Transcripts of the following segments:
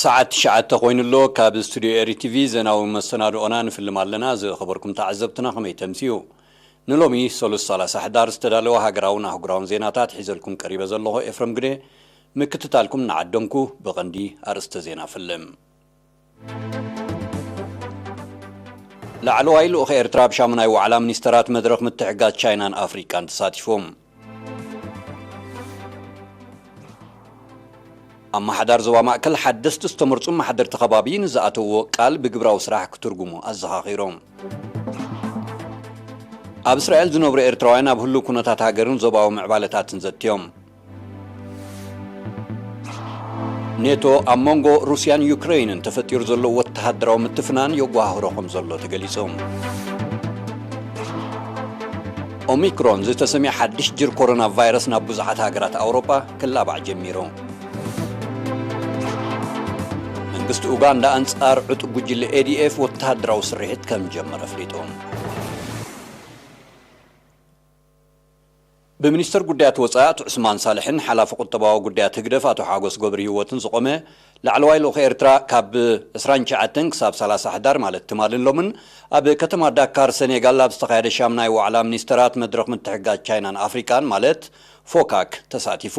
ሰዓት ትሽዓተ ኮይኑ ኣሎ። ካብ ስቱድዮ ኤሪ ቲቪ ዜናዊ መሰናድኦና ንፍልም ኣለና። ዝኸበርኩም ተዓዘብትና ከመይ ተምስዩ? ንሎሚ ሰሉስ ሰላሳ ሕዳር ዝተዳለወ ሃገራውን ኣህጉራውን ዜናታት ሒዘልኩም ቀሪበ ዘለኹ ኤፍረም ግደ። ምክትታልኩም እናዓደንኩ ብቐንዲ ኣርእስተ ዜና ፍልም። ላዕለዋይ ልኡኽ ኤርትራ ኣብ ሻሙናይ ዋዕላ ሚኒስተራት መድረኽ ምትሕጋዝ ቻይናን ኣፍሪቃን ተሳቲፎም። ኣመሓዳር ዞባ ማእከል ሓደስቲ ዝተመርጹ ኣመሓደርቲ ከባቢ ንዝኣተውዎ ቃል ብግብራዊ ስራሕ ክትርጉሙ ኣዘኻኺሮም። ኣብ እስራኤል ዝነብሩ ኤርትራውያን ኣብ ህሉው ኩነታት ሃገርን ዞባዊ ምዕባለታትን ዘትዮም። ኔቶ ኣብ መንጎ ሩስያን ዩክረይንን ተፈጢሩ ዘሎ ወተሃደራዊ ምትፍናን የጓህሮ ከም ዘሎ ተገሊጹ። ኦሚክሮን ዝተሰምየ ሓድሽ ጅር ኮሮና ቫይረስ ናብ ብዙሓት ሃገራት ኣውሮጳ ክላባዕ ጀሚሩ። መንግስቲ ኡጋንዳ ኣንጻር ዕጡብ ጉጅለ ኤ ዲ ኤፍ ወተሃደራዊ ስርሒት ከም ጀመረ ኣፍሊጡ። ብሚኒስተር ጉዳያት ወጻኢ ኣቶ ዑስማን ሳልሕን ሓላፊ ቁጠባዊ ጉዳያት ህግደፍ ኣቶ ሓጎስ ገብረሂወትን ዝቖመ ላዕለዋይ ልኡኽ ኤርትራ ካብ ዕስራን ትሽዓተን ክሳብ ሰላሳ ሕዳር ማለት ትማልን ሎምን ኣብ ከተማ ዳካር ሰኔጋል ኣብ ዝተኻየደ ሻምናይ ዋዕላ ሚኒስተራት መድረኽ ምትሕጋዝ ቻይናን ኣፍሪቃን ማለት ፎካክ ተሳቲፉ።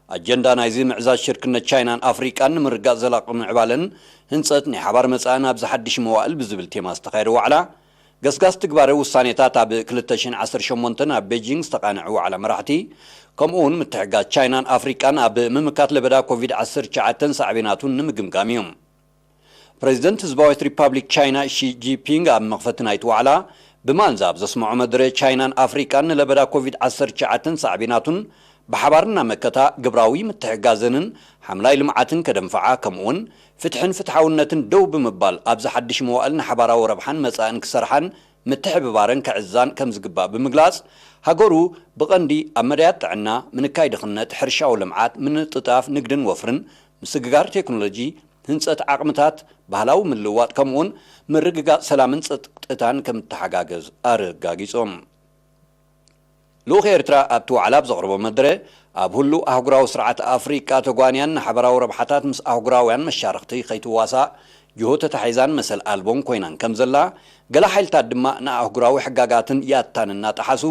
ኣጀንዳ ናይዚ ምዕዛዝ ሽርክነት ቻይናን ኣፍሪቃን ንምርጋጽ ዘላቒ ምዕባለን ህንጸት ናይ ሓባር መጻእን ኣብዚ ሓድሽ መዋእል ብዝብል ቴማ ዝተኻየደ ዋዕላ፣ ገስጋስ ትግባረ ውሳኔታት ኣብ ክልተ ሽሕን ዓሰርተ ሸሞንተን ኣብ ቤጂንግ ዝተቓንዐ ዋዕላ መራሕቲ፣ ከምኡ እውን ምትሕጋዝ ቻይናን ኣፍሪቃን ኣብ ምምካት ለበዳ ኮቪድ ዓሰርተ ትሽዓተን ሳዕቤናቱን ንምግምጋም እዩ። ፕሬዚደንት ህዝባዊት ሪፓብሊክ ቻይና ሺ ጂንፒንግ ኣብ መኽፈቲ ናይቲ ዋዕላ ብማንዛ ኣብ ዘስምዖ መደረ፣ ቻይናን ኣፍሪቃን ንለበዳ ኮቪድ ዓሰርተ ትሽዓተን ሳዕቤናቱን ብሓባር እናመከታ ግብራዊ ምትሕጋዘንን ሓምላይ ልምዓትን ከደንፍዓ፣ ከምኡውን ፍትሕን ፍትሓውነትን ደው ብምባል ኣብዚ ሓድሽ መዋእል ንሓባራዊ ረብሓን መጻእን ክሰርሓን ምትሕብባረን ክዕዛን ከም ዝግባእ ብምግላጽ፣ ሃገሩ ብቐንዲ ኣብ መዳያት ጥዕና፣ ምንካይ ድኽነት፣ ሕርሻዊ ልምዓት፣ ምንጥጣፍ ንግድን ወፍርን፣ ምስግጋር ቴክኖሎጂ፣ ህንጸት ዓቕምታት፣ ባህላዊ ምልውዋጥ፣ ከምኡውን ምርግጋጽ ሰላምን ጸጥታን ከም እተሓጋገዝ ኣረጋጊጾም። ልኡኽ ኤርትራ ኣብቲ ዋዕላ ኣብ ዘቕረቦ መደረ፣ ኣብ ህሉው ኣህጉራዊ ስርዓት ኣፍሪቃ ተጓንያን ንሓበራዊ ረብሓታት ምስ ኣህጉራውያን መሻርኽቲ ከይትዋሳእ ጅሆ ተታሒዛን መሰል ኣልቦን ኮይናን ከም ዘላ፣ ገለ ሓይልታት ድማ ንኣህጉራዊ ሕጋጋትን ያታን እናጠሓሱ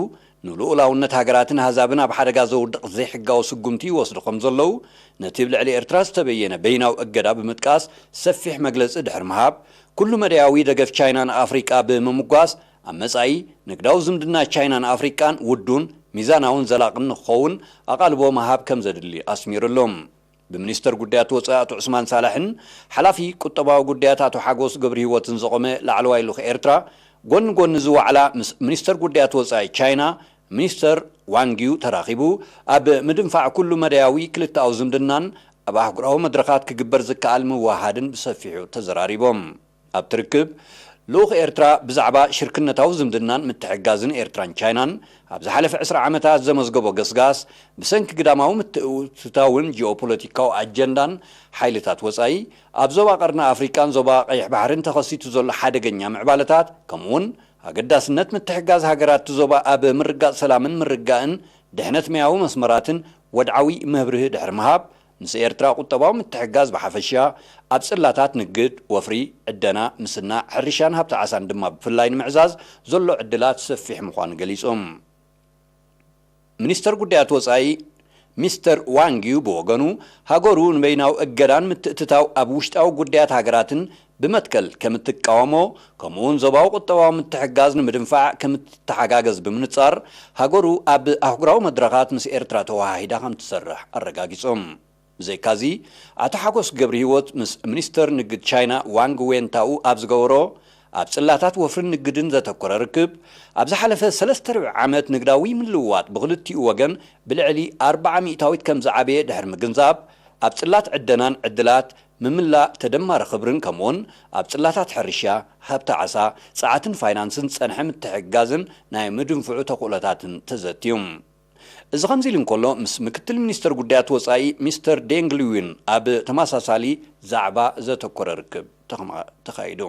ንልኡላውነት ሃገራትን ኣህዛብን ኣብ ሓደጋ ዘውድቕ ዘይሕጋዊ ስጉምቲ ይወስዱ ከም ዘለዉ፣ ነቲ ብልዕሊ ኤርትራ ዝተበየነ በይናዊ እገዳ ብምጥቃስ ሰፊሕ መግለጺ ድሕሪ ምሃብ፣ ኩሉ መዳያዊ ደገፍ ቻይና ንኣፍሪቃ ብምምጓስ፣ ኣብ መጻኢ ንግዳዊ ዝምድና ቻይናን ኣፍሪቃን ውዱን፣ ሚዛናውን ዘላቕን ንክኸውን ኣቓልቦ ምሃብ ከም ዘድሊ ኣስሚሩሎም። ብሚኒስተር ጉዳያት ወጻኢ ኣቶ ዑስማን ሳላሕን ሓላፊ ቁጠባዊ ጉዳያት ኣቶ ሓጎስ ገብረሂወትን ዝቖመ ላዕለዋይ ልኡኽ ኤርትራ፣ ጎኒ ጎኒ እዚ ዋዕላ ምስ ሚኒስተር ጉዳያት ወጻኢ ቻይና ሚኒስተር ዋንጊው ተራኺቡ፣ ኣብ ምድንፋዕ ኩሉ መዳያዊ ክልተኣዊ ዝምድናን ኣብ ኣህጉራዊ መድረኻት ክግበር ዝከኣል ምውህሃድን ብሰፊሑ ተዘራሪቦም። ኣብቲ ርክብ፣ ልኡኽ ኤርትራ ብዛዕባ ሽርክነታዊ ዝምድናን ምትሕግጋዝን ኤርትራን ቻይናን ኣብ ዝሓለፈ ዕስራ ዓመታት ዘመዝገቦ ገስጋስ፣ ብሰንኪ ግዳማዊ ምትእትታውን ጂኦፖለቲካዊ ኣጀንዳን ሓይልታት ወጻኢ፣ ኣብ ዞባ ቀርኒ ኣፍሪቃን ዞባ ቀይሕ ባሕርን ተኸሲቱ ዘሎ ሓደገኛ ምዕባለታት፣ ከምኡውን ኣገዳስነት ምትሕግጋዝ ሃገራት እቲ ዞባ ኣብ ምርጋጽ ሰላምን ምርግጋእን ድሕነት ማያዊ መስመራትን ወድዓዊ መብርሂ ድሕሪ ምሃብ፣ ምስ ኤርትራ ቁጠባዊ ምትሕግጋዝ ብሓፈሻ፣ ኣብ ጽላታት ንግድ፣ ወፍሪ፣ ዕደና፣ ምስናዕ፣ ሕርሻን ሃብቲ ዓሳን ድማ ብፍላይ ንምዕዛዝ ዘሎ ዕድላት ሰፊሕ ምዃኑ ገሊጹ። ሚኒስተር ጉዳያት ወጻኢ ሚስተር ዋንግ ዩ ብወገኑ፣ ሃገሩ ንበይናዊ እገዳን ምትእትታው ኣብ ውሽጣዊ ጉዳያት ሃገራትን ብመትከል ከም እትቃወሞ፣ ከምኡውን ዞባዊ ቁጠባዊ ምትሕግጋዝ ንምድንፋዕ ከም እትተሓጋገዝ ብምንጻር፣ ሃገሩ ኣብ ኣህጉራዊ መድረኻት ምስ ኤርትራ ተወሃሂዳ ከም ትሰርሕ ኣረጋጊጾም። ብዘይካዚ፣ ኣቶ ሓጎስ ገብረሂወት ምስ ሚኒስተር ንግድ ቻይና ዋንግ ዌንታኡ ኣብ ዝገበሮ፣ ኣብ ጽላታት ወፍርን ንግድን ዘተኮረ ርክብ፣ ኣብ ዝሓለፈ ሰለስተ ርብዒ ዓመት ንግዳዊ ምልውዋጥ ብኽልቲኡ ወገን ብልዕሊ ኣርብዓ ሚእታዊት ከም ዝዓበየ ድሕሪ ምግንዛብ፣ ኣብ ጽላት ዕደናን ዕድላት ምምላእ ተደማሪ ክብርን ከምኡውን ኣብ ጽላታት ሕርሻ፣ ሃብቲ ዓሳ፣ ጸዓትን ፋይናንስን ዝጸንሐ ምትሕግጋዝን ናይ ምድንፍዑ ተኽእሎታትን ተዘትዩ። እዚ ከምዚ ኢሉ እንከሎ፣ ምስ ምክትል ሚኒስተር ጉዳያት ወጻኢ ሚስተር ዴንግ ሊዊን ኣብ ተመሳሳሊ ዛዕባ ዘተኮረ ርክብ ተኸማ-፣ ተኻይዱ።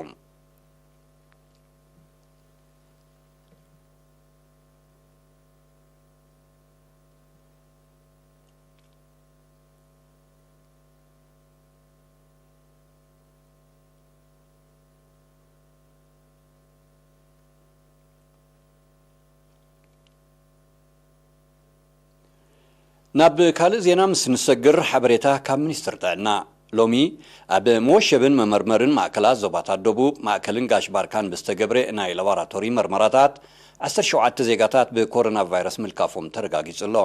ናብ ካልእ ዜና ምስ ንሰግር፣ ሓበሬታ ካብ ሚኒስትሪ ጥዕና። ሎሚ ኣብ መወሸብን መመርመርን ማእከላት ዞባታት ደቡብ፣ ማእከልን ጋሽ ባርካን ብዝተገብረ ናይ ላቦራቶሪ መርመራታት፣ ዓሰርተ ሸውዓተ ዜጋታት ብኮሮና ቫይረስ ምልካፎም ተረጋጊጹ ኣሎ።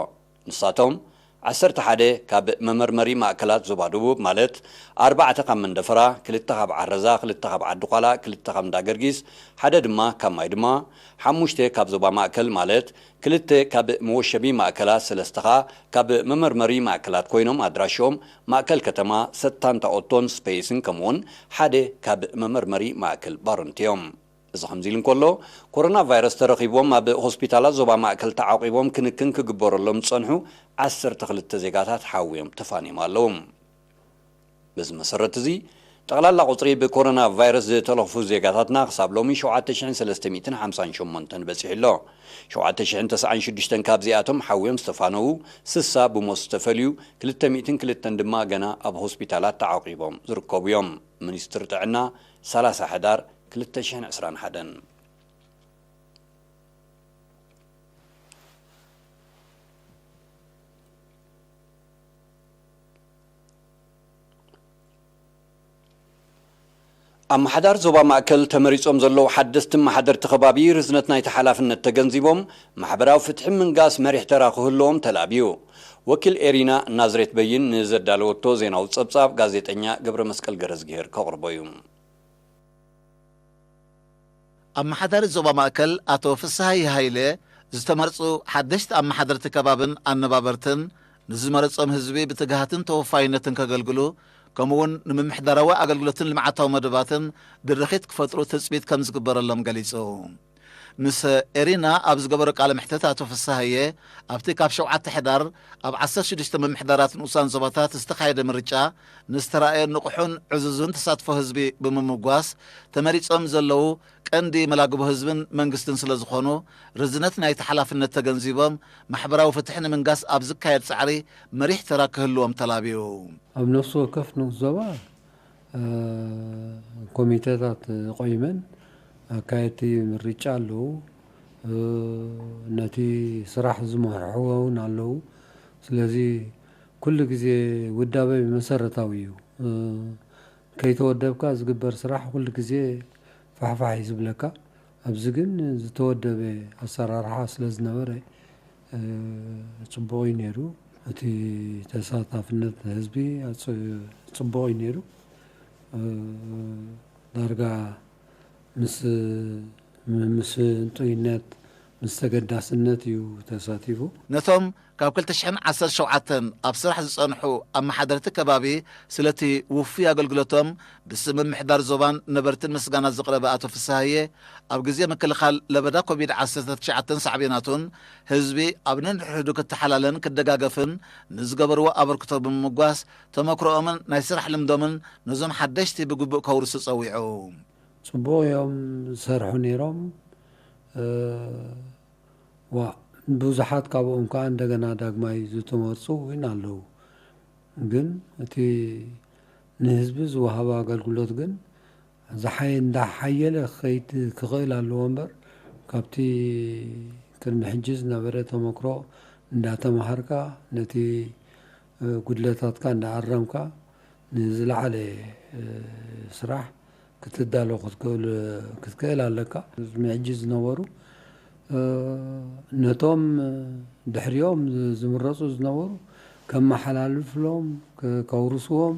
ንሳቶም፣ ዓሰርተ ሓደ ካብ መመርመሪ ማእከላት ዞባ ደቡብ፣ ማለት ኣርባዕተ ካብ መንደፈራ፣ ክልተ ካብ ዓረዛ፣ ክልተ ካብ ዓዲ ኳላ፣ ክልተ ካብ እንዳ ገርጊስ፣ ሓደ ድማ ካብ ማይ ድማ፣ ሓሙሽተ ካብ ዞባ ማእከል፣ ማለት ክልተ ካብ መወሸቢ ማእከላት፣ ሰለስተ ኸኣ ካብ መመርመሪ ማእከላት ኮይኖም፣ ኣድራሽኦም ማእከል ከተማ ሰታንታ ኦቶን ስፔስን፣ ከምኡውን ሓደ ካብ መመርመሪ ማእከል ባሮንት እዮም። እዚ ከምዚ ኢሉ እንከሎ፣ ኮሮና ቫይረስ ተረኺብዎም ኣብ ሆስፒታላት ዞባ ማእከል ተዓቂቦም ክንክን ክግበረሎም ዝጸንሑ ዓሰርተ ክልተ ዜጋታት ሓውዮም ተፋንዮም ኣለዉ። በዚ መሰረት እዚ፣ ጠቕላላ ቁጽሪ ብኮሮና ቫይረስ ዝተለኽፉ ዜጋታትና ክሳብ ሎሚ ሸውዓተ ሽሕን ሰለስተ ሚእትን ሓምሳን ሸሞንተን በጺሑ ኣሎ። ሸውዓተ ሽሕን ተስዓን ሽዱሽተን ካብዚኣቶም ሓውዮም ዝተፋነዉ፣ ስሳ ብሞት ዝተፈልዩ፣ ክልተ ሚእትን ክልተን ድማ ገና ኣብ ሆስፒታላት ተዓቂቦም ዝርከቡ እዮም። ሚኒስትሪ ጥዕና፣ ሰላሳ ሕዳር ክልተ ሽሕን ዕስራን ሓደን። ኣመሓዳር ዞባ ማእከል ተመሪጾም ዘለዉ ሓደስቲ ኣመሓደርቲ ከባቢ ርዝነት ናይቲ ሓላፍነት ተገንዚቦም፣ ማሕበራዊ ፍትሒ ምንጋስ መሪሕ ተራ ክህልዎም ተላብዩ። ወኪል ኤሪና ናዝሬት በይን ንዘዳለወቶ ዜናዊ ጸብጻብ ጋዜጠኛ ገብረ መስቀል ገረዝግሄር ከቕርቦ እዩ። ኣመሓዳሪ ዞባ ማእከል ኣቶ ፍስሃየ ሃይለ፣ ዝተመርጹ ሓደሽቲ ኣመሓደርቲ ከባብን ኣነባበርትን ንዝመረጾም ህዝቢ ብትግሃትን ተወፋይነትን ከገልግሉ፣ ከምኡውን ንምምሕዳራዊ ኣገልግሎትን ልምዓታዊ መደባትን ድርኺት ክፈጥሩ ትጽቢት ከም ዝግበረሎም ገሊጹ። ምስ ኤሪና ኣብ ዝገበሮ ቃለ መሕትት ኣቶ ፍስሃየ፣ ኣብቲ ካብ ሸውዓተ ሕዳር ኣብ ዓሰርተ ሽዱሽተ ምምሕዳራት ንኡሳን ዞባታት ዝተኻየደ ምርጫ ንዝተራእየ ንቑሑን ዕዙዝን ተሳትፎ ህዝቢ ብምምጓስ፣ ተመሪጾም ዘለዉ ቀንዲ መላግቦ ህዝብን መንግስትን ስለ ዝኾኑ፣ ርዝነት ናይቲ ሓላፍነት ተገንዚቦም፣ ማሕበራዊ ፍትሒ ንምንጋስ ኣብ ዝካየድ ጻዕሪ መሪሕ ተራ ክህልዎም ተላብዩ። ኣብ ነፍሲ ወከፍ ንኡስ ዞባ፣ እ፣ ኮሚተታት ቆይመን ኣካየድቲ ምርጫ ኣለዉ። እ፣ ነቲ ስራሕ ዝመርሕዎ እውን ኣለዉ። ስለዚ ኩሉ ግዜ ውዳበ መሰረታዊ እዩ። እ፣ ከይተወደብካ ዝግበር ስራሕ ኩሉ ግዜ ፋሕፋሕ እዩ ዝብለካ። ኣብዚ ግን ዝተወደበ ኣሰራርሓ ስለ ዝነበረ፣ እ፣ ጽቡቕ እዩ ነይሩ። እቲ ተሳታፍነት ህዝቢ ኣጽ-፣ ጽቡቕ እዩ ነይሩ። እ፣ ዳርጋ ምስ፣ ምስ እንጡይነት፣ ምስ ተገዳስነት እዩ ተሳቲፉ። ነቶም ካብ ክልተ ሽሕን ዓሰርተ ሸውዓተን ኣብ ስራሕ ዝጸንሑ ኣመሓደርቲ ከባቢ፣ ስለቲ ውፉይ ኣገልግሎቶም ብስም ምምሕዳር ዞባን ነበርትን ምስጋና ዘቕረበ ኣቶ ፍስሃየ፣ ኣብ ግዜ ምክልኻል ለበዳ ኮቪድ ዓሰርተ ትሽዓተን ሳዕቤናቱን፣ ህዝቢ ኣብ ነንሕድሕዱ ክተሓላለን ክደጋገፍን ንዝገበርዎ ኣበርክቶ ብምምጓስ፣ ተመክሮኦምን ናይ ስራሕ ልምዶምን ነዞም ሓደሽቲ ብግቡእ ከውርሱ ጸዊዑ። ጽቡቕ እዮም ዝሰርሑ ነይሮም። እ፣ ዋ፣ ብዙሓት ካብኦም ከኣ እንደገና ዳግማይ ዝተመርጹ እውን ኣለዉ። ግን እቲ ንህዝቢ ዝወሃብ ኣገልግሎት ግን ዝሓየ-፣ እንዳሓየለ ክኸይድ ክኽእል ኣለዎ እምበር፣ ካብቲ ቅድሚ ሕጂ ዝነበረ ተመክሮ እንዳተማሃርካ፣ ነቲ፣ እ፣ ጉድለታትካ እንዳኣረምካ፣ ንዝለዓለ፣ እ፣ ስራሕ ክትዳሎ ክትክእል፣ ክትክእል ኣለካ። ቅድሚ ሕጂ ዝነበሩ፣ እ፣ ነቶም ድሕሪኦም ዝምረጹ ዝነበሩ ከመሓላልፍሎም፣ ከ-፣ ከውርስዎም፣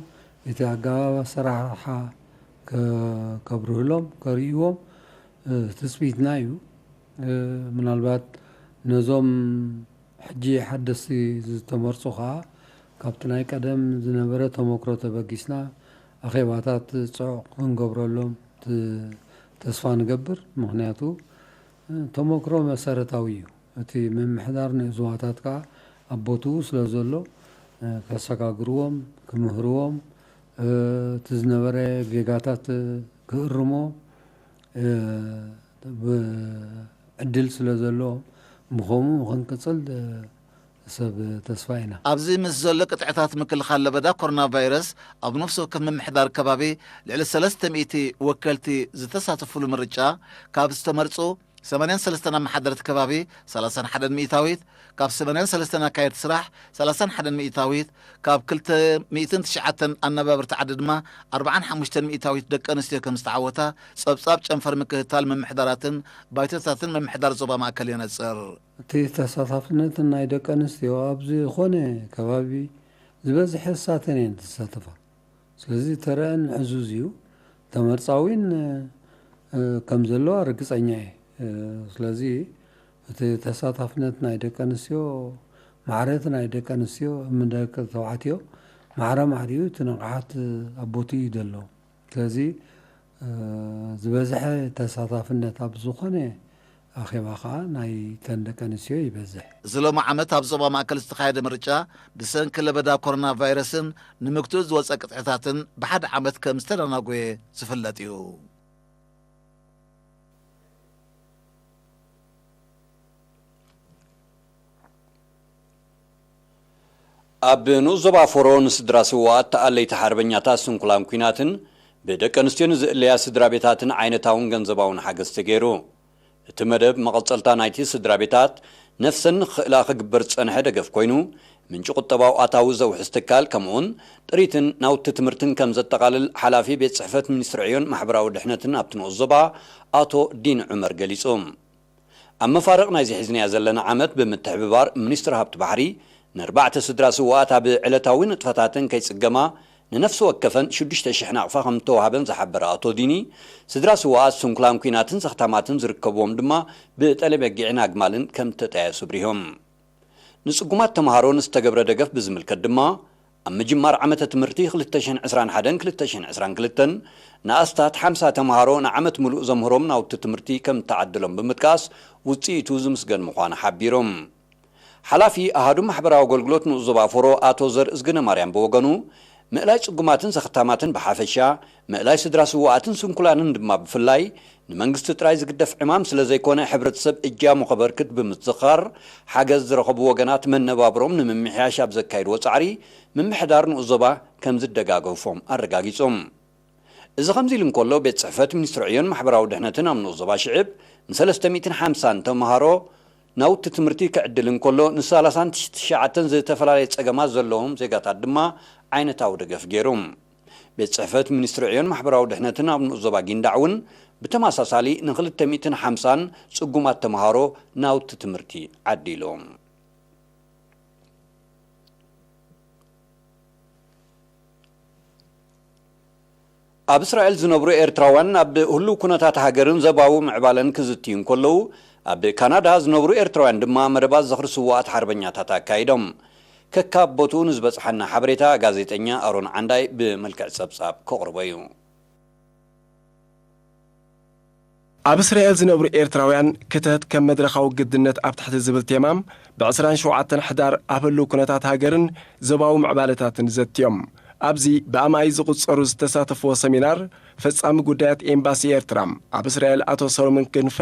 እቲ ኣገባብ ኣሰራርሓ ከ-፣ ከብርህሎም፣ ከርእይዎም፣ እ፣ ትጽቢትና እዩ። እ፣ ምናልባት ነዞም ሕጂ ሓደስቲ ዝተመርጹ ኸኣ፣ ካብቲ ናይ ቀደም ዝነበረ ተመክሮ ተበጊስና፣ ኣኼባታት ጽዑቕ ክንገብረሎም ት-፣ ተስፋ ንገብር። ምኽንያቱ፣ እ፣ ተመክሮ መሰረታዊ እዩ። እቲ ምምሕዳር ንእዝዋታት ከኣ ኣብ ቦትኡ ስለ ዘሎ፣ እ፣ ከሰጋግርዎም፣ ክምህርዎም፣ እ፣ እቲ ዝነበረ ጌጋታት፣ እ፣ ክእርሞ፣ እ፣ ብ-፣ ዕድል ስለ ዘሎ፣ ብኸምኡ ክንቅጽል፣ እ፣ ሰብ ተስፋ ኢና። ኣብዚ ምስ ዘሎ ቅጥዕታት ምክልኻል ለበዳ ኮሮና ቫይረስ፣ ኣብ ነፍሲ ወከፍ ምምሕዳር ከባቢ ልዕሊ ሰለስተ ሚእቲ ወከልቲ ዝተሳተፉሉ ምርጫ፣ ካብ ዝተመርጹ ሰማንያን ሰለስተን ኣመሓደርቲ ከባቢ፣ ሰላሳን ሓደን ሚእታዊት፣ ካብ ሰማንያን ሰለስተን ኣካየድቲ ስራሕ፣ ሰላሳን ሓደን ሚእታዊት፣ ካብ ክልተ ሚእትን ትሽዓተን ኣነባብርቲ ዓዲ ድማ፣ ኣርብዓን ሓሙሽተን ሚእታዊት ደቂ ኣንስትዮ ከም ዝተዓወታ፣ ጸብጻብ ጨንፈር ምክትታል ምምሕዳራትን ባይቶታትን ምምሕዳር ዞባ ማእከል የነጽር። እቲ ተሳታፍነት ናይ ደቂ ኣንስትዮ ኣብ ዝኾነ ከባቢ ዝበዝሐ እሳተን እየን ዝሳተፋ። ስለዚ ተረአን ዕዙዝ እዩ። ተመርጻዊን፣ እ፣ ከም ዘለዋ ርግጸኛ እየ። እ፣ ስለዚ እቲ ተሳታፍነት ናይ ደቂ ኣንስትዮ፣ ማዕረ እቲ ናይ ደቂ ኣንስትዮ፣ እምን ደቂ ተባዕትዮ፣ ማዕረ ማዕሪኡ እቲ ንቕሓት ኣብ ቦትኡ እዩ ዘሎ። ስለዚ፣ እ፣ ዝበዝሐ ተሳታፍነት ኣብ ዝኾነ ኣኼባ ኸኣ ናይ ተን ደቂ ኣንስትዮ ይበዝሕ። እዚ ሎሚ ዓመት ኣብ ዞባ ማእከል ዝተኻየደ ምርጫ፣ ብሰንኪ ለበዳ ኮሮና ቫይረስን ንምግትኡ ዝወጸ ቅጥዕታትን ብሓደ ዓመት ከም ዝተደናጎየ ዝፍለጥ እዩ። ኣብ ንኡስ ዞባ ፎሮ ንስድራ ስውኣት ተኣለይቲ ሓርበኛታት ስንኩላን ኲናትን ብደቂ ኣንስትዮ ንዝእለያ ስድራ ቤታትን ዓይነታውን ገንዘባውን ሓገዝ ተገይሩ። እቲ መደብ መቐጸልታ ናይቲ ስድራ ቤታት ነፍሰን ንኽኽእላ ክግበር ዝጸንሐ ደገፍ ኮይኑ፣ ምንጪ ቁጠባዊ ኣታዊ ዘውሕስ ትካል ከምኡውን ጥሪትን ናውቲ ትምህርትን ከም ዘጠቓልል ሓላፊ ቤት ጽሕፈት ሚኒስትሪ ዕዮን ማሕበራዊ ድሕነትን ኣብቲ ንኡስ ዞባ ኣቶ ዲን ዑመር ገሊጹ። ኣብ መፋርቕ ናይዚ ሒዝናያ ዘለና ዓመት ብምትሕብባር ሚኒስትሪ ሃብቲ ባሕሪ፣ ንኣርባዕተ ስድራ ስውኣት ኣብ ዕለታዊ ንጥፈታተን ከይጽገማ ንነፍሲ ወከፈን ሽዱሽተ ሽሕ ናቕፋ ከም እተዋህበን ዝሓበረ ኣቶ ዲኒ፣ ስድራ ስውኣት ስንኩላን ኲናትን ዘኽታማትን ዝርከብዎም ድማ ብጠለብ በጊዕን ኣግማልን ከም እተጣየሱ ኣብሪሆም። ንጽጉማት ተምሃሮ ንዝተገብረ ደገፍ ብዝምልከት ድማ፣ ኣብ ምጅማር ዓመተ ትምህርቲ ክልተ ሽሕን ዕስራን ሓደን ክልተ ሽሕን ዕስራን ክልተን ንኣስታት ሓምሳ ተምሃሮ ንዓመት ምሉእ ዘምህሮም ናውቲ ትምህርቲ ከም እተዓደሎም ብምጥቃስ፣ ውጽኢቱ ዝምስገን ምዃኑ ሓቢሮም። ሓላፊ ኣሃዱ ማሕበራዊ ኣገልግሎት ንኡስ ዞባ ፎሮ ኣቶ ዘርእዝግነ ማርያም ብወገኑ፣ ምእላይ ጽጉማትን ዘኽታማትን ብሓፈሻ፣ ምእላይ ስድራ ስውኣትን ስንኩላንን ድማ ብፍላይ፣ ንመንግስቲ ጥራይ ዝግደፍ ዕማም ስለ ዘይኮነ፣ ሕብረተሰብ እጃሙ ከበርክት ብምዝኻር፣ ሓገዝ ዝረኸቡ ወገናት መነባብሮም ንምምሕያሽ ኣብ ዘካየድዎ ጻዕሪ፣ ምምሕዳር ንኡስ ዞባ ከም ዝደጋገፎም ኣረጋጊጾም። እዚ ከምዚ ኢሉ እንከሎ፣ ቤት ጽሕፈት ሚኒስትሪ ዕዮን ማሕበራዊ ድሕነትን ኣብ ንኡስ ዞባ ሽዕብ ንሰለስተ ሚእትን ሓምሳን ተምሃሮ ናውቲ ትምህርቲ ክዕድል እንከሎ፣ ንሰላሳን ትሽዓተን ዝተፈላለየ ጸገማት ዘለዎም ዜጋታት ድማ ዓይነታዊ ደገፍ ገይሩ። ቤት ጽሕፈት ሚኒስትሪ ዕዮን ማሕበራዊ ድሕነትን ኣብ ንኡስ ዞባ ጊንዳዕ እውን ብተመሳሳሊ ንክልተ ሚእትን ሓምሳን ጽጉማት ተምሃሮ ናውቲ ትምህርቲ ዓዲሉ። ኣብ እስራኤል ዝነብሩ ኤርትራውያን ኣብ ህሉው ኩነታት ሃገርን ዘባዊ ምዕባለን ክዝትዩ እንከለዉ፣ ኣብ ካናዳ ዝነብሩ ኤርትራውያን ድማ መደባት ዝኽሪ ስዉኣት ሓርበኛታት ኣካይዶም። ከካብ ቦትኡ ንዝበጽሓና ሓበሬታ ጋዜጠኛ ኣሮን ዓንዳይ ብመልክዕ ጸብጻብ ከቕርቦ እዩ። ኣብ እስራኤል ዝነብሩ ኤርትራውያን ክተት ከም መድረኻዊ ግድነት ኣብ ትሕቲ ዝብል ቴማ ብዕስራን ሸውዓተን ሕዳር ኣብ ህሉው ኩነታት ሃገርን ዞባዊ ምዕባለታትን ዘትዮም። ኣብዚ ብኣማኢት ዝቑጸሩ ዝተሳተፍዎ ሰሚናር፣ ፈጻሚ ጉዳያት ኤምባሲ ኤርትራ ኣብ እስራኤል ኣቶ ሰሎሞን ክንፈ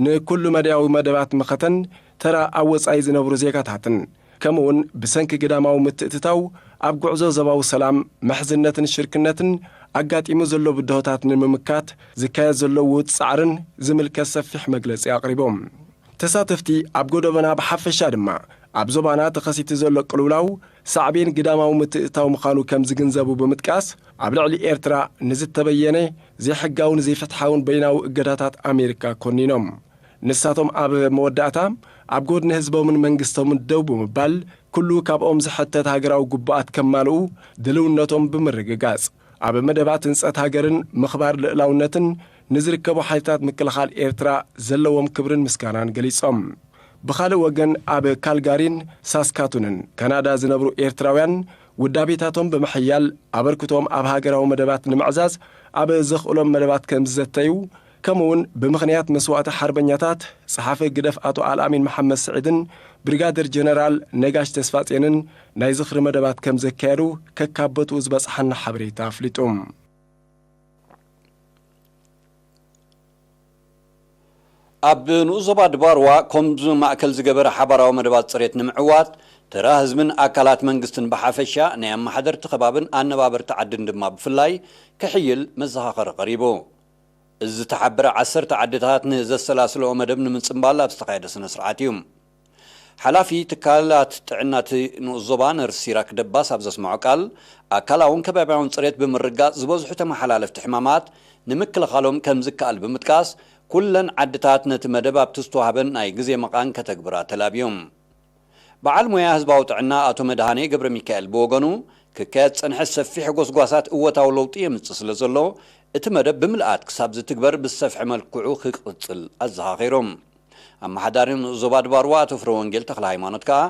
ንኩሉ መዳያዊ መደባት መኸተን ተራ ኣብ ወጻኢ ዝነብሩ ዜጋታትን ከምኡውን ብሰንኪ ግዳማዊ ምትእትታው ኣብ ጉዕዞ ዞባዊ ሰላም፣ ምሕዝነትን ሽርክነትን ኣጋጢሙ ዘሎ ብድሆታት ንምምካት ዝካየድ ዘሎ ውጥ ጻዕርን ዝምልከት ሰፊሕ መግለጺ ኣቕሪቦም። ተሳተፍቲ ኣብ ጎደቦና ብሓፈሻ ድማ ኣብ ዞባና ተኸሲቱ ዘሎ ቅልውላው ሳዕቤን ግዳማዊ ምትእትታው ምዃኑ ከም ዝግንዘቡ ብምጥቃስ፣ ኣብ ልዕሊ ኤርትራ ንዝተበየነ ዘይሕጋውን ዘይፍትሓውን በይናዊ እገዳታት ኣሜሪካ ኮኒኖም። ንሳቶም ኣብ መወዳእታ ኣብ ጎድኒ ህዝቦምን መንግስቶምን ደው ብምባል፣ ኩሉ ካብኦም ዝሕተት ሃገራዊ ግቡኣት ከማልኡ ድልውነቶም ብምርግጋጽ፣ ኣብ መደባት ህንጸት ሃገርን ምኽባር ልእላውነትን ንዝርከቡ ሓይልታት ምክልኻል ኤርትራ ዘለዎም ክብርን ምስጋናን ገሊጾም። ብኻልእ ወገን፣ ኣብ ካልጋሪን ሳስካቱንን ካናዳ ዝነብሩ ኤርትራውያን፣ ውዳቤታቶም ብምሕያል፣ ኣበርክቶም ኣብ ሃገራዊ መደባት ንምዕዛዝ ኣብ ዘኽእሎም መደባት ከም ዝዘተዩ፣ ከምኡውን ብምኽንያት መስዋእቲ ሓርበኛታት፣ ጸሓፊ ግደፍ ኣቶ ኣልኣሚን መሓመድ ስዒድን ብሪጋደር ጀነራል ነጋሽ ተስፋጼንን ናይ ዝኽሪ መደባት ከም ዘካየዱ ከካብ ቦትኡ ዝበጽሓና ሓበሬታ ኣፍሊጡ። ኣብ ንኡስ ዞባ ድባርዋ ኮምዚ ማእከል ዝገበረ ሓባራዊ መደባት ጽሬት ንምዕዋት፣ ተራ ህዝብን ኣካላት መንግስትን ብሓፈሻ፣ ናይ ኣመሓደርቲ ከባብን ኣነባበርቲ ዓድን ድማ ብፍላይ ክሕይል መዘኻኸሪ ቀሪቡ። እዚ ዝተሓበረ ዓሰርተ ዓድታት ንዘሰላስለኦ መደብ ንምጽንባል ኣብ ዝተኻየደ ስነ ስርዓት እዩ። ሓላፊ ትካላት ጥዕና እቲ ንኡስ ዞባ ነርስ ሲራክ ደባስ ኣብ ዘስምዖ ቃል፣ ኣካላውን ከባብያውን ጽሬት ብምርጋጽ ዝበዝሑ ተመሓላለፍቲ ሕማማት ንምክልኻሎም ከም ዝከኣል ብምጥቃስ፣ ኩለን ዓድታት ነቲ መደብ ኣብቲ ዝተዋህበን ናይ ግዜ መቓን ከተግብራ ተላብዮም። በዓል ሞያ ህዝባዊ ጥዕና ኣቶ መድሃኔ ገብረ ሚካኤል ብወገኑ፣ ክካየድ ዝጸንሐ ሰፊሕ ጎስጓሳት እወታዊ ለውጢ የምጽእ ስለ ዘሎ፣ እቲ መደብ ብምልኣት ክሳብ ዝትግበር ብዝሰፍሐ መልክዑ ክቕጽል ኣዘኻኺሮም። ኣመሓዳሪ ንኡስ ዞባ ድባርዋ ኣቶ ፍረ ወንጌል ተኽለ ሃይማኖት ከኣ፣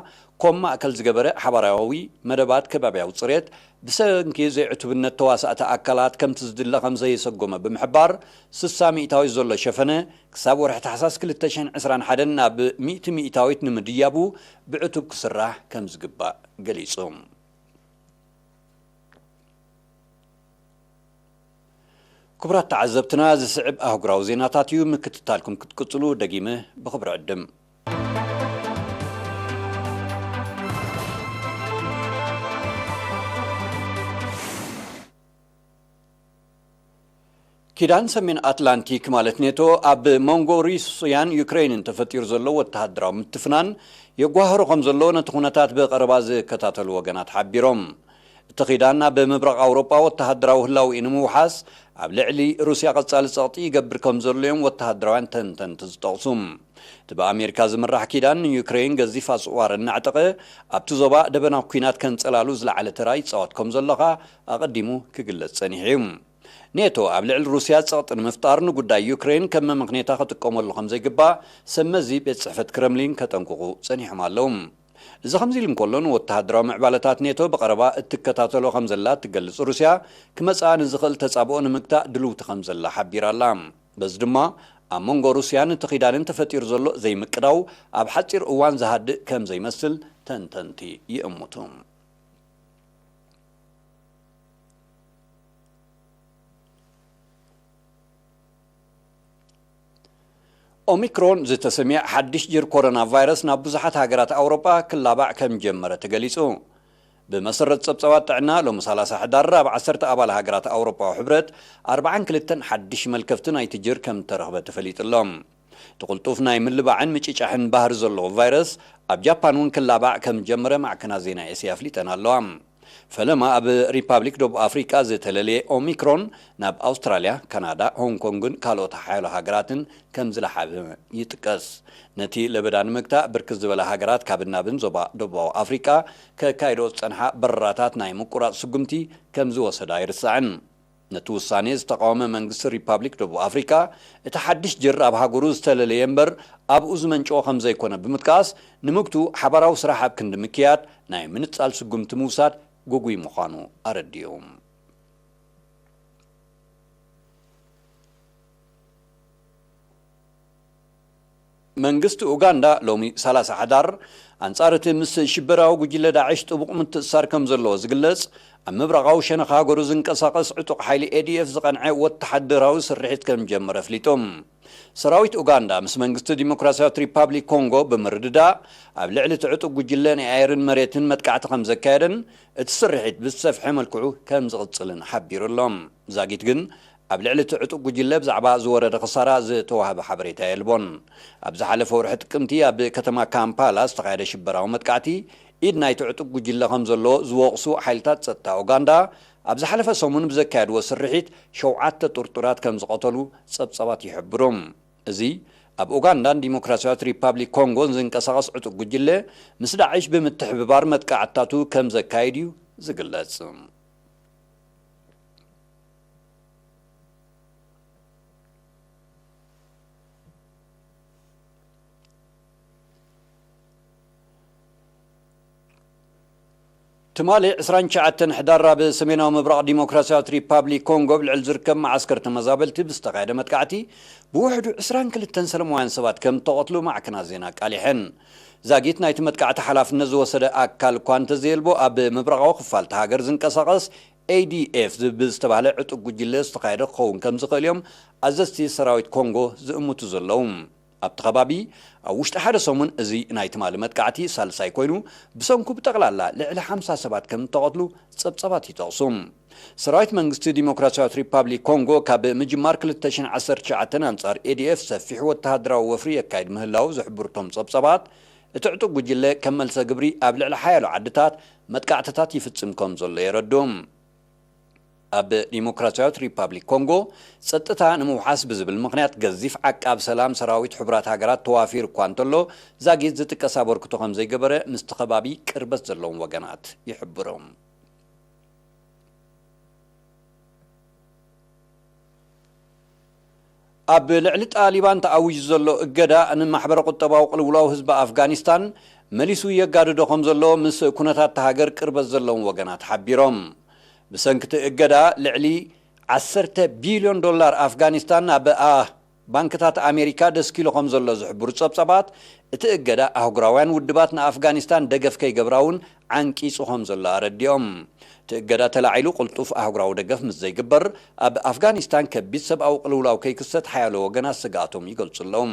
ኮም ማእከል ዝገበረ ሓባራዊ መደባት ከባብያዊ ጽሬት ብሰንኪ ዘይዕቱብነት ተዋሳእቲ ኣካላት ከምቲ ዝድለ ከም ዘየሰጎመ ብምሕባር፣ ስሳ ሚእታዊት ዘሎ ሸፈነ ክሳብ ወርሒ ታሕሳስ ክልተ ሽሕን ዕስራን ሓደን ናብ ሚእቲ ሚእታዊት ንምድያቡ ብዕቱብ ክስራሕ ከም ዝግባእ ገሊጹ። ክቡራት ተዓዘብትና፣ ዝስዕብ ኣህጉራዊ ዜናታት እዩ። ምክትታልኩም ክትቅጽሉ ደጊመ ብኽብሪ ዕድም። ኪዳን ሰሜን ኣትላንቲክ ማለት ኔቶ ኣብ መንጎ ሩስያን ዩክሬንን ተፈጢሩ ዘሎ ወተሃደራዊ ምትፍናን የጓህሮ ከም ዘሎ ነቲ ኩነታት ብቐረባ ዝከታተሉ ወገናት ሓቢሮም። እቲ ኪዳን ኣብ ምብራቕ ኣውሮጳ ወተሃደራዊ ህላዌኡ ንምውሓስ ኣብ ልዕሊ ሩስያ ቀጻሊ ጸቕጢ ይገብር ከም ዘሎ እዮም ወተሃደራውያን ተንተንቲ ዝጠቕሱ። እቲ ብኣሜሪካ ዝምራሕ ኪዳን ንዩክሬን ገዚፍ ኣጽዋር እናዕጠቐ ኣብቲ ዞባ ደበናዊ ኲናት ከንጸላሉ ዝለዓለ ተራ ይጻወት ከም ዘሎ ኸኣ ኣቐዲሙ ክግለጽ ጸኒሑ እዩ። ኔቶ ኣብ ልዕሊ ሩስያ ጸቕጢ ንምፍጣር ንጉዳይ ዩክሬን ከም መመኽነይታ ክጥቀመሉ ከም ዘይግባእ ሰብ መዚ ቤት ጽሕፈት ክረምሊን ከጠንቅቑ ጸኒሖም ኣለዉ። እዚ ከምዚ ኢሉ እንከሎ፣ ንወተሃደራዊ ምዕባለታት ኔቶ ብቐረባ እትከታተሎ ከም ዘላ እትገልጽ ሩስያ፣ ክመጽኣ ንዝኽእል ተጻብኦ ንምግታእ ድልውቲ ከም ዘላ ሓቢራ ኣላ። በዚ ድማ፣ ኣብ መንጎ ሩስያን እቲ ኪዳንን ተፈጢሩ ዘሎ ዘይምቅዳው ኣብ ሓጺር እዋን ዝሃድእ ከም ዘይመስል ተንተንቲ ይእምቱ። ኦሚክሮን ዝተሰምየ ሓድሽ ጅር ኮሮና ቫይረስ ናብ ብዙሓት ሃገራት ኣውሮጳ ክላባዕ ከም ጀመረ ተገሊጹ። ብመሰረት ጸብጻባት ጥዕና፣ ሎሚ ሰላሳ ሕዳር ኣብ ዓሰርተ ኣባል ሃገራት ኣውሮጳዊ ሕብረት ኣርባዓን ክልተን ሓድሽ መልከፍቲ ናይቲ ጅር ከም እተረኽበ ተፈሊጡ ኣሎ። እቲ ቅልጡፍ ናይ ምልባዕን ምጭጫሕን ባህሪ ዘለዎ ቫይረስ ኣብ ጃፓን እውን ክላባዕ ከም ጀመረ ማዕከናት ዜና ኤስያ ኣፍሊጠን ኣለዋ። ፈለማ ኣብ ሪፓብሊክ ደቡብ ኣፍሪቃ ዝተለለየ ኦሚክሮን ናብ ኣውስትራልያ፣ ካናዳ፣ ሆንግ ኮንግን ካልኦት ሓያሎ ሃገራትን ከም ዝለሓበ ይጥቀስ። ነቲ ለበዳ ንምግታእ፣ ብርክት ዝበላ ሃገራት ካብ ናብን ዞባ ደቡባዊ ኣፍሪቃ ከካይዶ ዝጸንሓ በረራታት ናይ ምቁራጽ ስጉምቲ ከም ዝወሰዳ ኣይርሳዕን። ነቲ ውሳኔ ዝተቓወመ መንግስቲ ሪፓብሊክ ደቡብ ኣፍሪቃ፣ እቲ ሓድሽ ጅር ኣብ ሃገሩ ዝተለለየ እምበር ኣብኡ ዝመንጨወ ከም ዘይኮነ ብምጥቃስ፣ ንምግቱ ሓባራዊ ስራሕ ኣብ ክንዲ ምክያድ ናይ ምንጻል ስጉምቲ ምውሳድ ግጉይ ምዃኑ ኣረዲኡ። መንግስቲ ኡጋንዳ ሎሚ ሰላሳ ሕዳር፣ ኣንጻር እቲ ምስ ሽበራዊ ጉጅለ ዳዕሽ ጥቡቕ ምትእስሳር ከም ዘለዎ ዝግለጽ፣ ኣብ ምብራቓዊ ሸነኽ ሃገሩ ዝንቀሳቐስ ዕጡቕ ሓይሊ ኤ ዲ ኤፍ ዝቐንዐ ወተሓደራዊ ስርሒት ከም ጀመረ ኣፍሊጡ። ሰራዊት ኡጋንዳ ምስ መንግስቲ ዲሞክራሲያዊት ሪፓብሊክ ኮንጎ ብምርድዳእ፣ ኣብ ልዕሊ እቲ ዕጡቕ ጉጅለ ናይ ኣየርን መሬትን መጥቃዕቲ ከም ዘካየደን፣ እቲ ስርሒት ብዝሰፍሐ መልክዑ ከም ዝቕጽልን ሓቢሩ ኣሎ። ዛጊት ግን፣ ኣብ ልዕሊ እቲ ዕጡቕ ጉጅለ ብዛዕባ ዝወረደ ክሳራ ዝተዋህበ ሓበሬታ የልቦን። ኣብ ዝሓለፈ ወርሒ ጥቅምቲ ኣብ ከተማ ካምፓላ ዝተኻየደ ሽበራዊ መጥቃዕቲ፣ ኢድ ናይቲ ዕጡቕ ጉጅለ ከም ዘሎ ዝወቕሱ ሓይልታት ጸጥታ ኡጋንዳ፣ ኣብ ዝሓለፈ ሰሙን ብዘካየድዎ ስርሒት ሸውዓተ ጥርጡራት ከም ዝቐተሉ ጸብጻባት ይሕብሩ። እዚ ኣብ ኡጋንዳን ዲሞክራሲያዊት ሪፓብሊክ ኮንጎን ዝንቀሳቐስ ዕጡቕ ጉጅለ፣ ምስ ዳዕሽ ብምትሕብባር መጥቃዕትታቱ ከም ዘካይድ እዩ ዝግለጽ። ትማሊ ዕስራን ትሽዓተን ሕዳር ኣብ ሰሜናዊ ምብራቕ ዲሞክራሲያዊት ሪፓብሊክ ኮንጎ ኣብ ልዕሊ ዝርከብ መዓስከር ተመዛበልቲ ብዝተኻየደ መጥቃዕቲ ብውሕዱ ዕስራን ክልተን ሰለማውያን ሰባት ከም እተቐትሉ ማዕከናት ዜና ኣቃሊሐን። ዛጊት ናይቲ መጥቃዕቲ ሓላፍነት ዝወሰደ ኣካል እኳ እንተዘየልቦ፣ ኣብ ምብራቓዊ ክፋል እታ ሃገር ዝንቀሳቐስ ኤ ዲ ኤፍ ዝብል ዝተባህለ ዕጡቕ ጉጅለ ዝተኻየደ ክኸውን ከም ዝኽእል እዮም ኣዘዝቲ ሰራዊት ኮንጎ ዝእምቱ ዘለዉ። ኣብቲ ከባቢ ኣብ ውሽጢ ሓደ ሰሙን እዚ ናይ ትማሊ መጥቃዕቲ ሳልሳይ ኮይኑ፣ ብሰንኩ ብጠቕላላ ልዕሊ ሓምሳ ሰባት ከም እተቐትሉ ጸብጻባት ይጠቕሱ። ሰራዊት መንግስቲ ዲሞክራሲያዊት ሪፓብሊክ ኮንጎ ካብ ምጅማር ክልተ ሽሕን ዓሰርተ ትሽዓተን ኣንጻር ኤ ዲ ኤፍ ሰፊሕ ወተሃደራዊ ወፍሪ የካይድ ምህላው ዝሕብሩ እቶም ጸብጻባት፣ እቲ ዕጡቕ ጉጅለ ከም መልሰ ግብሪ ኣብ ልዕሊ ሓያሎ ዓድታት መጥቃዕትታት ይፍጽም ከም ዘሎ የረድኡ። ኣብ ዲሞክራሲያዊት ሪፓብሊክ ኮንጎ ጸጥታ ንምውሓስ ብዝብል ምኽንያት፣ ገዚፍ ዓቃብ ሰላም ሰራዊት ሕቡራት ሃገራት ተዋፊሩ እኳ እንተሎ፣ ዛጊት ዝጥቀስ ኣበርክቶ ከም ዘይገበረ ምስቲ ከባቢ ቅርበት ዘለዎም ወገናት ይሕብሩ። ኣብ ልዕሊ ጣሊባን ተኣዊጁ ዘሎ እገዳ ንማሕበረ ቁጠባዊ ቅልውላው ህዝቢ ኣፍጋኒስታን መሊሱ የጋድዶ ከም ዘሎ ምስ ኩነታት እታ ሃገር ቅርበት ዘለዎም ወገናት ሓቢሮም። ብሰንኪ እቲ እገዳ ልዕሊ ዓሰርተ ቢልዮን ዶላር ኣፍጋኒስታን ናብ ኣ-፣ ባንክታት ኣሜሪካ ደስኪሉ ከም ዘሎ ዝሕብሩ ጸብጻባት፣ እቲ እገዳ ኣህጉራውያን ውድባት ንኣፍጋኒስታን ደገፍ ከይገብራ እውን ዓንቂጹ ከም ዘሎ ኣረዲኦም። እቲ እገዳ ተላዒሉ ቅልጡፍ ኣህጉራዊ ደገፍ ምስ ዘይግበር፣ ኣብ ኣፍጋኒስታን ከቢድ ሰብኣዊ ቅልውላው ከይክሰት ሓያሎ ወገናት ስግኣቶም ይገልጹ ኣለዉ።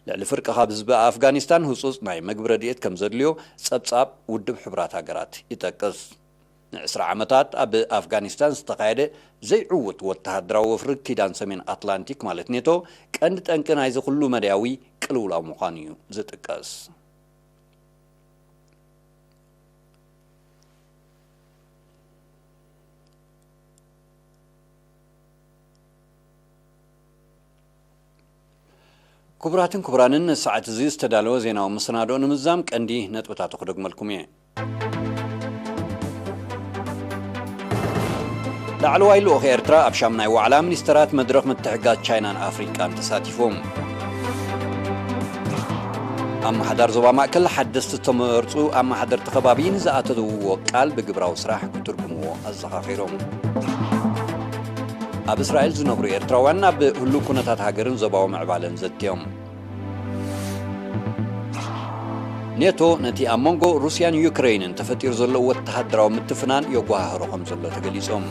ልዕሊ ፍርቂ ካብ ህዝቢ ኣፍጋኒስታን ህጹጽ ናይ መግቢ ረድኤት ከም ዘድልዮ ጸብጻብ ውድብ ሕቡራት ሃገራት ይጠቅስ። ንዕስራ ዓመታት ኣብ ኣፍጋኒስታን ዝተኻየደ ዘይዕዉት ወተሃደራዊ ወፍሪ ኪዳን ሰሜን ኣትላንቲክ ማለት ኔቶ ቀንዲ ጠንቂ ናይዚ ኩሉ መዳያዊ ቅልውላው ምዃኑ እዩ ዝጥቀስ። ክቡራትን ክቡራንን፣ ንሰዓት እዚ ዝተዳለወ ዜናዊ መሰናድኦ ንምዛም ቀንዲ ነጥብታቱ ክደግመልኩም እየ። ላዕለዋይ ልኡኽ ኤርትራ ኣብ ሻምናይ ዋዕላ ሚኒስተራት መድረኽ ምትሕግጋዝ ቻይናን ኣፍሪቃን ተሳቲፎም። ኣመሓዳር ዞባ ማእከል ሓደስቲ ዝተመርጹ ኣመሓደርቲ ከባቢ ንዝኣተውዎ ቃል ብግብራዊ ስራሕ ክትርጉምዎ ኣዘኻኺሮም። ኣብ እስራኤል ዝነብሩ ኤርትራውያን ናብ ህሉው ኩነታት ሃገርን ዞባዊ ምዕባለን ዘትዮም። ኔቶ ነቲ ኣብ መንጎ ሩስያን ዩክረይንን ተፈጢሩ ዘሎ ወተሃደራዊ ምትፍናን የጓሃህሮ ከም ዘሎ ተገሊጾም።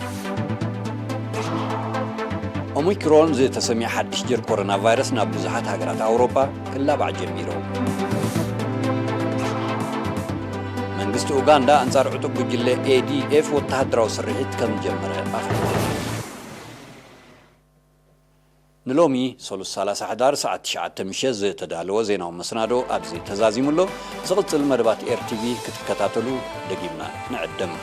ኦሚክሮን ዝተሰምየ ሓድሽ ጀር ኮሮና ቫይረስ ናብ ብዙሓት ሃገራት ኣውሮጳ ክላባዕ ጀሚሩ። መንግስቲ ኡጋንዳ ኣንጻር ዕጡብ ጉጅለ ኤ ዲ ኤፍ ወተሃደራዊ ስርሒት ከም ጀመረ ኣፍሊጡ። ንሎሚ ሰሉስ ሰላሳ ሕዳር ሰዓት ትሽዓተ ምሸት ዝተዳለወ ዜናዊ መሰናዶ ኣብዚ ተዛዚሙ ኣሎ። ዝቕጽል መደባት ኤር ቲ ቪ ክትከታተሉ ደጊምና ንዕድም።